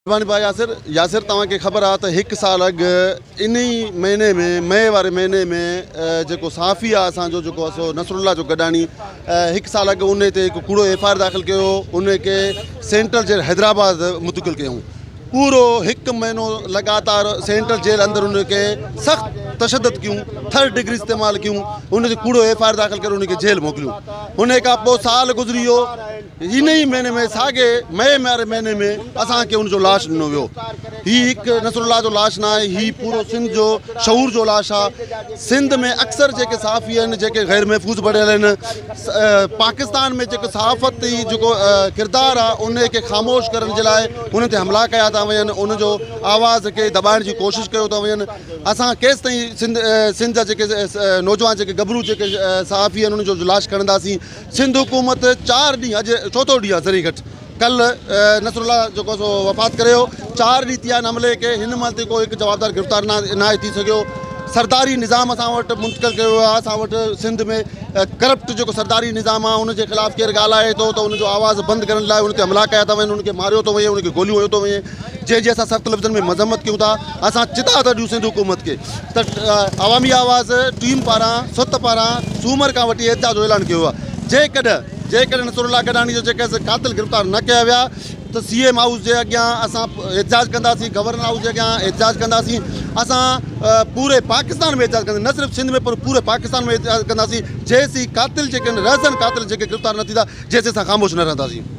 مھرباني ڀاء ياسر ياسر توهان کي خبر آ ته هڪ سال اڳ ان ئي مهيني ۾ مئي واري مهيني ۾ جيڪو صحافي آ اسان جو جيڪو سو نصر الله جو گڏاڻي هڪ سال اڳ ان تي هڪ ڪوڙو ايف I R داخل ڪيو هو ان کي سينٽرل جيل حيدرآباد منتقل ڪيائون پورو هڪ مهينو لڳاتار سينٽرل جيل اندر ان کي سخت تشدد ڪيون ٿرڊ ڊگري استعمال ڪيون ان تي ڪوڙو ايف I R داخل ڪري ان کي جيل موڪليون ان کان پوء سال گذري ويو ان ئي مهيني ۾ ساڳئي مئي واري مهيني ۾ اسان کي ان جو لاش ڏنو ويو. هي هڪ نصر الله جو لاش ناهي، هي پورو سنڌ جو شعور جو لاش آ. سنڌ ۾ اڪثر جيڪي صحافي آهن جيڪي غير محفوظ بڻيل آهن، پاڪستان ۾ جيڪو صحافتي جيڪو ڪردار آ ان کي خاموش ڪرڻ جي لاء انهن تي حملا ڪيا ٿا وڃن، ان جو آواز کي دٻائڻ جي ڪوشش ڪيو ٿا وڃن. اسان ڪيستائين سنڌ سنڌ جا جيڪي نوجوان جيڪي ڳڀرو جيڪي صحافي آهن انهن جو لاش کڻنداسين. سنڌ حڪومت چار ڏينهن اڄ چوٿون ڏينهن آهي ذري گهٽ ڪلهه نصر الله جيڪو سو وفات ڪري ويو چار ڏينهن ٿي ويا آهن حملي کي هن مهل تائين ڪو هڪ جوابدار گرفتار ناهي ٿي سگهيو سرداري نظام اسان وٽ منتقل ڪيو ويو آهي اسان وٽ سنڌ ۾ ڪرپٽ جيڪو سرداري نظام آهي ان جي خلاف ڪير ڳالهائي ٿو ته ان جو آواز بند ڪرڻ لاء ان تي حملا ڪيا ٿا وڃن ان کي ماريو ٿو وڃي ان کي گوليون هنيو ٿو وڃي جنهن جي اسان سخت لفظن ۾ مذمت ڪيون ٿا اسان چتاء ٿا ڏيون سنڌ حڪومت کي ته عوامي آواز ٽيم پاران ست پاران سومر کان وٺي احتجاج جو اعلان ڪيو ويو آهي جيڪڏهن جيڪڏهن نصر الله گڏاڻي جو جيڪي قاتل گرفتار نه ڪيا ويا ته سي ايم هائوس جي اڳيان اسان احتجاج ڪنداسين گورنر هائوس جي اڳيان احتجاج ڪنداسين اسان پوري پاڪستان ۾ احتجاج ڪنداسين نه صرف سنڌ ۾ پر پوري پاڪستان ۾ احتجاج ڪنداسين جيسين قاتل جيڪي رهزن قاتل جيڪي گرفتار نه ٿيندا جيسين اسان خاموش نه رهنداسين.